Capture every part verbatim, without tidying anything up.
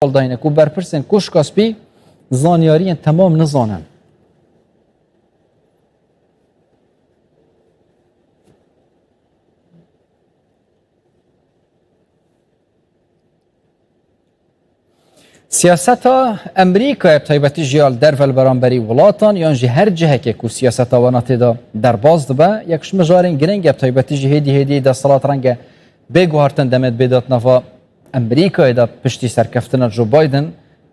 dayîne ku berpirsên Koşka Spî zanyariyên temam nizanin. Siyaseta Amerîkayê bi taybetî jî ya li derve li beramberî welatan yan jî her cihekê ku siyaseta wana tê de derbas dibe, yek ji mijarên girîng e, bi taybetî jî hêdî hêdî desthilat renge bê guhartin demê dibê de di nava Amerîkayê de piştî serkeftina Joe Biden,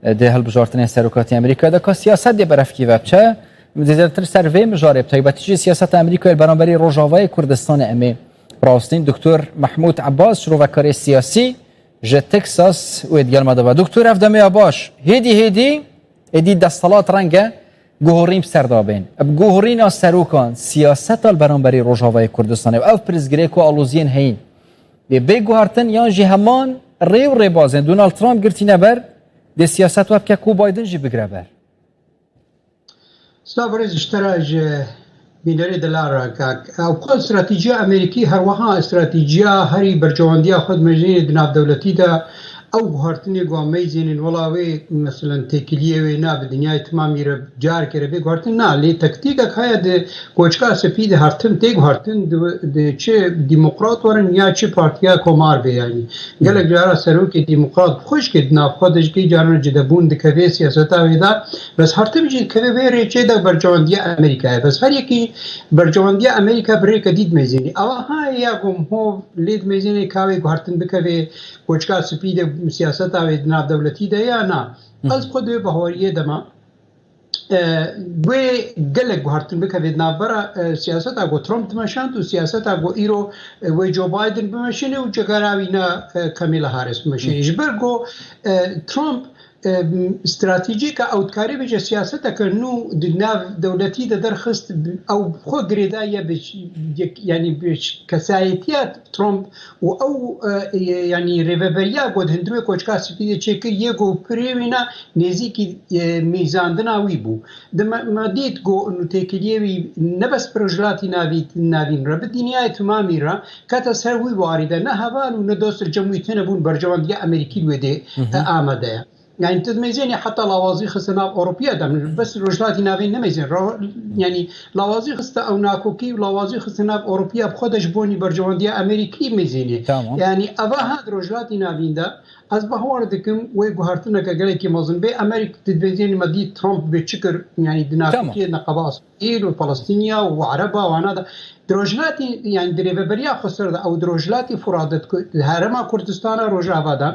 e, dê hilbijartinên serokatî Amerîkayê de ka siyaset dê berevkî ve biçe. Zêdetir ser vê mijarê bi taybetî jî siyaseta Amerîkayê li beramberî Rojavayê Kurdistanê em ê rastîn. Doktor Mehmûd Ebbas, şirovekarê siyasî ji Texas, wê digel me de be. Doktor, ev demê ya baş. Hêdî hêdî, êdî desthilat renge guhorîn bi ser de bên. Bi guhorîna serokan, siyaseta li beramberî Rojavayê Kurdistanê û ev pirsgirêk û aloziyên heyîn, dê bê guhartin yan jî heman rê û rêbazên Donald Trump girtîne ber, dê siyaset we bike ku Biden jî bigire ber? Silav birêz, ji te re, ji bînerê delal re, kak. Ew xwe stratejiya Amerîkî, her wiha stratejiya herî berjewendiya xwe dimejînê di navdewletî de, ew guhartinê ku em meyzênên wela wê, meselen, têkiliyê wê ne bi dinyayê timamî re careke re bê guhartin, na, lê taktîkek heye di Koçka Spî de her tim tê guhartin, di, di çi demokrat werin ya çi partiya komar bê, yanî. Gelek cara serokê demokrat bi xwe jî di nav xwe de jî kê caran cidebûn dikeve siyaseta wê de, bes her tim jî dikeve vê rêçê de berjewendiya Amerîkayê. Bes her yekî berjewendiya Amerîka bi rêke dî dimeyzênî. Ava ha ya ku em ho lê dimeyzênê ka wê guhartin bikeve Koçka Spî de, siyaseta wê di nav dewletî de ya na. Ez xwe di wê baweriyê de me. E, wê gelek guhartin bikeve di navbera, e, siyaseta ku Trump dimeşand û siyaseta ku îro, e, wê Joe Biden bimeşîne û cegera wî ne, e, Kamala Harris bimeşîne. Ji ber ku, e, Trump, e, stratejîka ew dikarî bêje siyaseteke nû di nav dewletî de derxist, ew xwe girêdaye bi yek-, yanî bi kesayetiya Trump û ew, e, e, yanî rêveberiya ku di hundirê Koçka Spî de çêkir, yê ku pirê wî ne nêzîkî, e, mîzandina wî bû. Di me, me dît ku nûtêkiliyê wî ne bes bi Rojhilatî Navî-, Navîn re, bi dinyayê timamî re kete ser wî warî de ne heval û ne dost li cem wî tune bûn, berjewendiya Amerîkî li wê dê, e, amade ye. Yani tu dimeyzênî heta lawazî xiste nav Ewropiya de, bes Rojhilatî Navîn nemeyzên. Ra-, yani lawazî xiste ew nakokî û lawazî xiste nav Ewropiya bi xwe de ji bonî berjewendiya Amerîkî meyzênê. Tamam. Yani eva ha di Rojhilatî Navîn de ez bahwar dikim wê guhartineke gelekî mezin bê. Amerîk di dimeyzênî me dît Trump bê çi kir, yani di Tamam. nakokiyê neqeba Îsraîl û Palestîniya û Ereba wana de. Di Rojhilatî, yani di rêveberiya xweser de ew di Rojhilatî Furat de, di herêma Kurdistana Rojava de,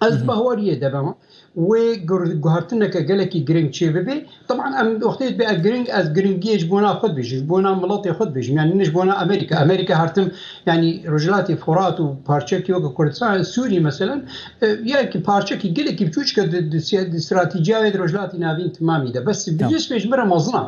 Ez baweriyê de bema wê gur-, guhartineke gelekî giring çê bibe. Taban em wextê dibê ez giring, ez giringiyê ji bona xwe dibêjim, ji bona miletê xwe dibêjim. Yani ne ji bona Amerîka. Amerîka her tim, yani Rojhilatê Furat û parçekî weke Kurdistan, Sûrî meselen, e, ya ki parçekî gelekî biçûçke di, di, siya-, di stratejiya wê di Rojhilatî Navîn timamî de. Bes Tamam. Bicûs pêş bire mezin e.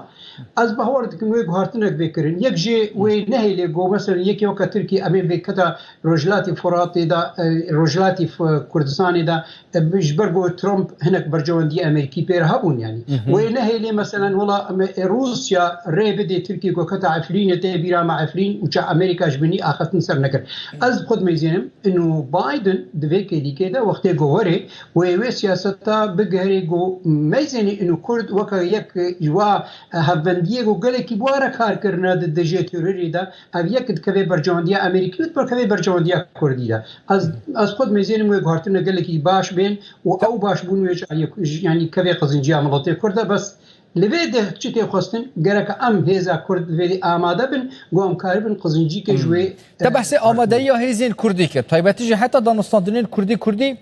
Ez bahwar dikim wê guhartinek bê kirin. Yek jê wê nehêlê go, mesela, yekê weke Tirkî em ê vê keta Rojhilatî Furatê de, e, Rojhilatî F-, Kurdistanê de, e, ji ber go Trump hinek berjewendiyê Amerîkî pê re hebûn, yanî. Wê nehêlê, mesela, wela em ê Rûsya rê bidê Tirkî go keta Efrînê, tê bîra me Efrîn û ça Amerîka ji binî axiftin ser nekir. Ez xwe dimeyzênim, inu Biden di vê kêlîkê de wextê go werê, wê wê siyaseta bigiherê go meyzênê inu Kurd weke yek ji wa hevbendiyê ku gelekî bi wa re kar kirine di dijê terorê de, ev yek dikeve berjewendiya Amerîkî û dikeve berjewendiya Kurdî de. Ez, ez xwe dimêzênim wê guhartine gelekî baş bên û ew baş bûn wê ji aliyê ku-, ji, yanî kevê qizinciya miletê Kurd de. Bes li vê de çi tê xwestin? Gerek em hêza Kurd li vê de amade bin, ku em karibin qizincîkê ji wê, Te eh, behsê amadeyiya hêzên Kurdî kir. Taybetî jî heta danûstandinên Kurdî Kurdî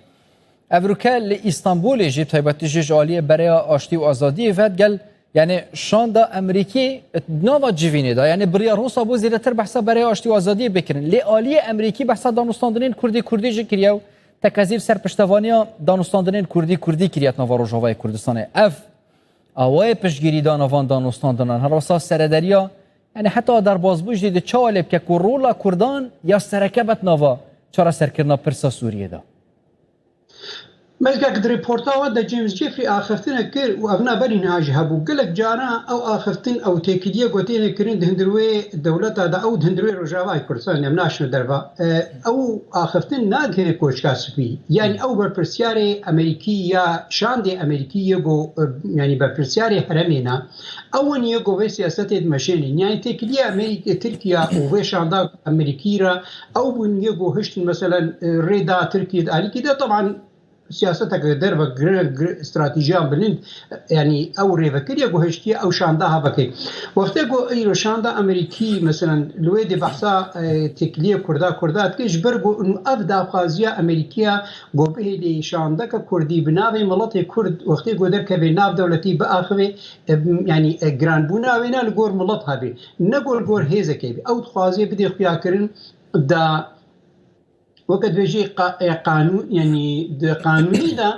Evroke li Îstanbulê jî, taybetî jî ji aliyê Bereya Aştî û Azadiyê ve digel, yani, şanda Emerîkî di nava civînê de, yani, biryar wisa bû zêdetir behsa Bereya Aştî û Azadiyê bikirin. Lê aliyê Emerîkî behsa danûstandinên Kurdî Kurdî jî kiriye û tekezî li ser piştevaniya danûstandinên Kurdî Kurdî kiriye di nava Rojavayê Kurdistanê. Ev awayê piştgirîdana van danûstandinan, her wisa serederiya, yani, heta derbasbû jî di çawa lê bike ku rola Kurdan ya sereke be di nava çareserkirina pirsa Sûriyê de? Belkek di rêporta we de James Jeffrey axiftinek kir û ev ne berî niha jî hebû. Gelek caran ew axiftin, ew têkiliyê ku têne kirin di hundir wê dewleta de, ew di hundir wê Rojavayê Kurdistan, em naşine derva. E, ew axiftin nagihê Koçka Spî. Yanî ew berpirsiyarê Amerîkî ya şandê Amerîkî yê ku, e, yanî berpirsiyarê heremê ne. Ew in yê ku vê siyasetê dimeşênin. Yanî têkiliya Amerîk-, Tirkiye û vê şanda Amerîkî re ew bûn yê ku hiştin, meselen, e, rê da Tirkiye di alîkî de. Teban siyaseteke derve gir-, gir-, stratejiyan bilind, yanî ew rêvekiriye ku hiştiye ew şanda ha veke. Wextê ku îro şanda Amerîkî, meselen, li wê dê behsa, e, têkiliyê Kurda, Kurda dike, ji ber ku û ev daxwaziya Amerîkiya ku bihêlê şandeke Kurdî bi navê miletê Kurd wextê ku derkeve nav dewletî biaxive, e, yanî, e, giranbûna wê ne li gor milet hebe, ne ku li gor hêzekê be. Ew dixwaze bidê xuyakirin da weke dibêjê qa-, e, qanûn, yanî di qanûnî de,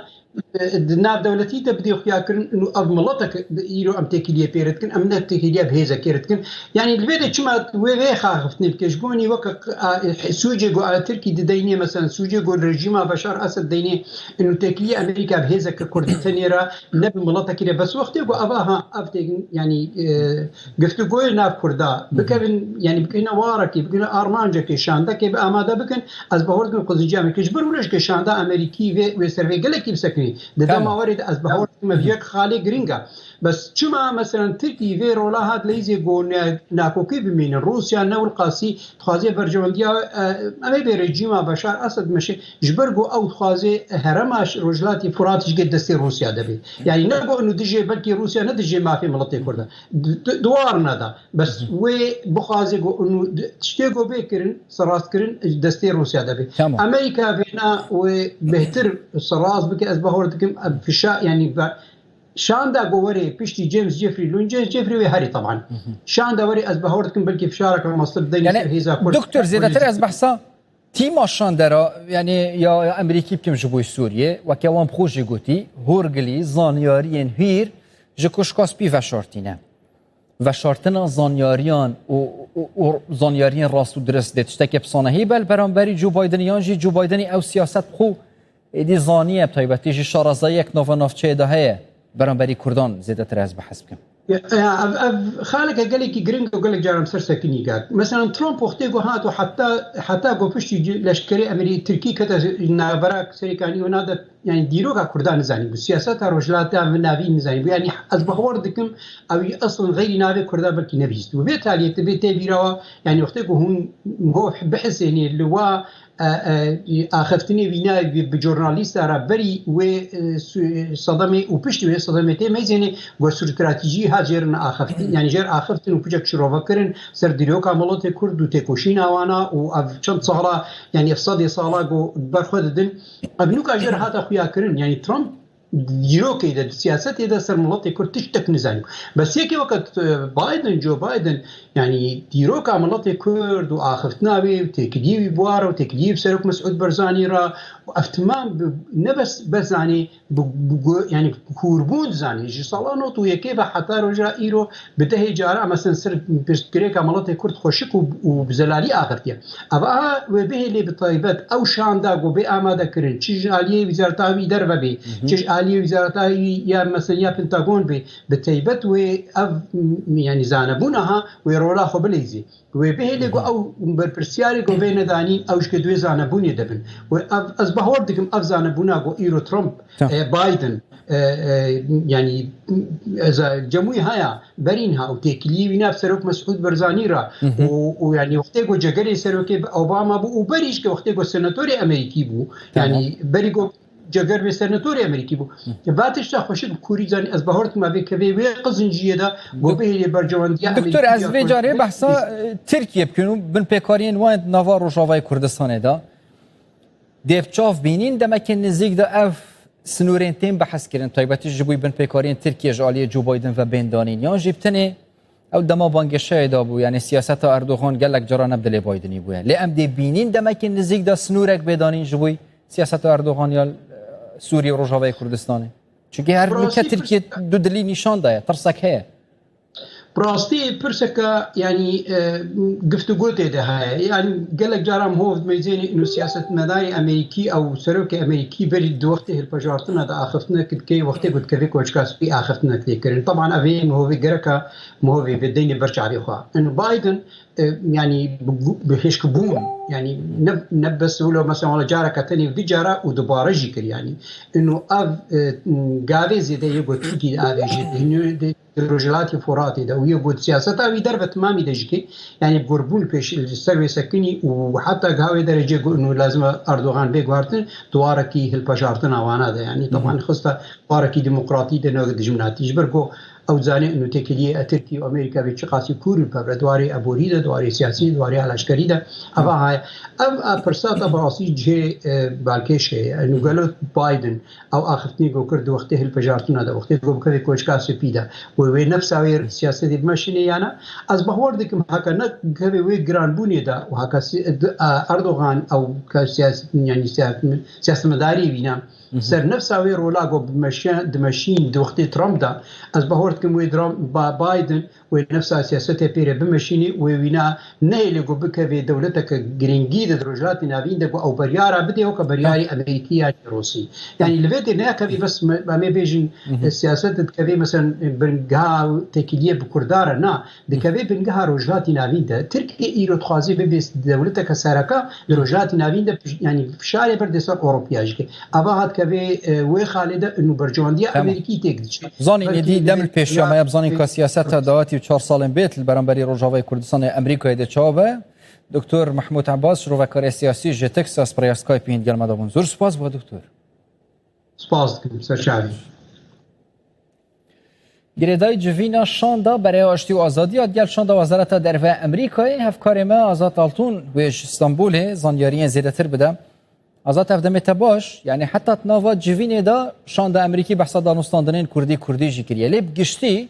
e, di nav dewletî de bidê xuyakirin û ev miletek îro em têkiliyê pê re dikin, em ne têkiliya bi hêzekê re dikin. Yanî li vê de çima wê vê xaxiftinê dike? Ji bo nî weke q-, a, e, sûcê ku a Tirkî dideynê, mesela sûcê ku rejîma Beşar Esed deynê, û têkiliyê Amerîka bi hêzeke Kurdî tenê re, ne bi miletekî re. Bes wextê ku eva ha, ev têkin, yanî, e, Giftugoyê nav Kurda bikevin, yanî bikevine warekê, bikevine armancekê, şandekê bi amade bikin, ez bawer dikim qizinciya me. Ji ber wilo jî ke şanda Amerîkî vê, wê ser vê gelekî bisekinî. Di dema werê de ez bawer dikim ev yek xalê giring e. Bes çima, meselen, Tirkî vê rola hat leyzê go ne-, nakokî bimînin? Rûsya ne wilqasî dixwaze berjewendiya, e, em ê bê rejîma Beşar Esed meşe, ji ber ku ew dixwaze herêma Rojhilatî Furat ji destê Rûsya de bê. Yanî ne ku inu dijê, belkî Rûsya ne dijê mafê miletê Kurd e. Di, di, di warine de. Bes wê bixwaze ku inu di, tiştê ku bê kirin, serrast kirin, ji destê Rûsya de bê. Tamam. Amerîka vêna wê bêhtir serrast bike, ez bawer dikim, em fişa-, yanî be-, şanda ku werê piştî James Jeffrey, lûn James Jeffrey wê herî teban. Şanda werê ez bawer dikim belkî fişareke meztir bideyne ser hêza Kurd. Doktor, zêdetir ez behsa tîma şandera, yanî ya, ya Amerîkî bikim ji bo Sûriyê, weke wan bi xwe jî gotî, hûrgilî, zanyariyên hîr ji Koşka Spî veşartîne. Veşartina zanyariyan û, û, û zanyariyên rast û dirist dê tiştekê bi sanehî be li beramberî Joe Bidenê, yan jî Joe Bidenê ew siyaset bi xwe êdî zaniye, bi taybetî jî şarazayiyek nava navçeyê de heye, beramberî Kurdan zêdetir ez behs bikim. Ya, ya, ev, ev xaleke gelekî giring û gelek caran ser sekinî gat. Mesela Trump wextê ku hat û heta, heta ku piştî ci-, leşkerê Emerî Tirkî kete navbera Serêkanî û nade, yanî dîroka Kurdan nizanî bû. Siyaseta Rojhilata Navî nizanî bû. Yanî ez bawer dikim ew yî eslin xeyrî navê Kurda belkî nebihîst bû. Vê taliyê te vê tê bîra wa, yanî wextê ku hûn ho bihisênê li wa e, e, axiftinê wî nayê bi, bi jurnalîsta re berî wê, e, su-, sedemê û piştî wê sedemê tê meyzênê ku stratejî ha jêr axiftin, yanî jêr axiftin û piçek şirove kirin ser dîroka miletê Kurd û têkoşîna wana û ev çend sala, yanî ev sedê sala ku ber xwe didin, ev nûka jêr hate xuya kirin. Yanî Trump dîrokê de, di siyasetê de ser miletê Kurd tiştek nizanî. Bes yekê weke, e, Biden, Joe Biden, yanî dîroka miletê Kurd û axiftina wê û têkiliyê wî bi wa re û têkiliyê bi Serok Mesûd Barzanî re û ev timam bi, ne bes, bes zanî, bi, bi gu-, yanî kûrbûn zanî. Ji sala nod û yekê ve heta roja îro bi dehê cara, mesela ser pirsgirêka miletê Kurd xweşik û, û bi zelalî axiftiye. Eva wê bihêlê bi taybet ew şanda ku bê amade kirin, çi ji aliyê Wizareta Wî Derve bê, çi ji aliyê Wizareta Wî ya, mesela, ya Pentagon bê, bi taybet wê ev, m-, yanî zanebûna ha wê rola xwe bileyzê. Wê bihêlê ku ew berpirsiyarê ku vê nedanîn, ew ji ke di wê zanebûnê de bin. Wê ev, ez bawer dikim ev zanebûna ku îro Trump, e, Biden, e, e, yanî, e, za-, cemûyê haya, berî niha û têkiliyê wî nav Serok Mesûd Barzanî re û, û yanî wextê ku cegerê serokê bi Obama bû û berî jî ke wextê ku senatorê Amerîkî bû, yanî berî ku ceger bê senatorê Amerîkî bû. Va tişta xweşik bi kûrî zanî, ez bawer dikim vê kevê wê qizinciyê de ku bihêlê berjewendiya Amerîkî. Doktor, ez vê carê behsa, e, Tirkiye bikim û binpêkariyên wan di nava Rojavayê Kurdistanê de. Dê bi çav bînîn demekên nizîk de ev sinûrên tên behs kirin, taybetî ji bo binpêkariyên Tirkiye ji aliyê Joe Biden ve bên danîn, yan jî bi tenê ew dema bangêşeyê de bû, yanî siyaseta Erdogan gelek cara ne bi dilê Bidenî bûye. Lê em dê bînîn demekên nizîk de sinûrek bê danîn ji bo siyaseta Erdogan ya, e, Sûriyê û Rojavayê Kurdistanê. Çunkî her nûke Tirkiye dudilî nîşan daye, tirsek heye. Bi rastî pirseke, yanî, e, giftûgo tê de heye. Yanî gelek caran hov dimeyzêne ino siyasetmedarê Amerîkî ew serokê Amerîkî berî di wextê hilpejartina de axiftinek dike, wextê ku dikeve koçka spî axiftinek tê kirin. Teban ev ê mihovê gereka mihovê vê deynê ber çavê xwe. Ino Biden, e, yanî bi, bi hêşkibûn, yanî ne, ne bes wilo mesela wala careke tenê û du cara û dubare jî kir yanî. Ino ev, e, gavê zêde yê ku Tirkî avêjê. Hînî de di Rojhilatê Foratê de û yê got siyaseta wî derve timamî de jî kê, yanî gorbûn pêş li ser wê sekinî û heta giha wê derecê got, û lazim e Erdogan bê guhartin, di warekî hilpejartina wana de. Yanî teban xista warekî demokratî de ne dijminatî. Ji ber ku ew dizane û têkiliyê e Tirkî û Amerîka vê çiqasî kûr û pevre di warê eborî de, di warê siyasî, di warê laşkerî de. Eva heye. Ev, ev pirsata bi rastî cihê, e, balkêş heye. Û gelo Biden ew axiftinê ku kir di wextê hilpejartina de, wextê ku bikevê koçka spî de, wê, wê nefsa wê siyasetê bimeşîne ya ne? Ez bawer dikim heke ne kevê wê giranbûnê de û heke si-, di-, a, Erdogan ew ke siyas-, yanî siyas-, siyasetmedarê wî ne, ser nefsa wê rola ku bimeşe-, dimeşîn di wextê Trump de, ez bawer dikim wê Trump, Ba-, Biden wê nefsa siyasetê pê re bimeşînî, wê wîna nehêlê ku bikevê dewleteke girîngî de di Rojhilatê Navîn de ku ew beryara bidê weke beryarî Amerîkî ya Rûsî. Yanî li vê tê neyakevî bes me, em ê bêjin, e, siyaset dikevê mesela bingeha têkiliyê bi Kurda re na, dikevê bingeha Rojhilatê Navîn de. Tirkiye îro dixwaze bibe dewleteke sereke li Rojhilatê Navîn de piş-, yanî fişarê berdê ser Ewropiya jî ke. Ava hat kevê, e, wê xalê de û berjewendiya Amerîkî têk diçe. Zanîn êdî dem li pêşiya me ye, bizanîn ka siyaseta dawetî û çar salên bêt li beramberî Rojavayê Kurdistanê Amerîkayê de çawa be. Doktor Mehmûd Abbas, şirovekarê siyasî ji Texas, bi rêya Skypeê hîn gel me de bûn. Zor spas bo doktor. Spas dikim, ser çavê. Girêdayî civîna şanda Bereya Aştî û Azadiya digel şanda Wezareta Derve Amerîkayê, hevkarê me Azad Altun wê ji Stenbolê zanyariyên zêdetir bide. Azad, ev demê te baş, yanî heta di nava civînê de şanda Amerîkî behsa danûstandinên Kurdî Kurdî jî kiriye. Lê bi giştî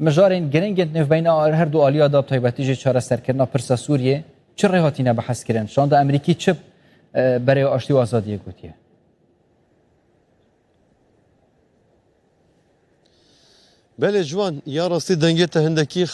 mijarên giring ên nêvbeyna her du aliya de, bi taybetî jî çareserkirina pirsa Sûriyê çi rê hatine bihezkirin? Şanda Amerîkî çi, e, Bereya Aştî û Azadiyê gotiye? Belê Ciwan, ya rastî dengê te hindekî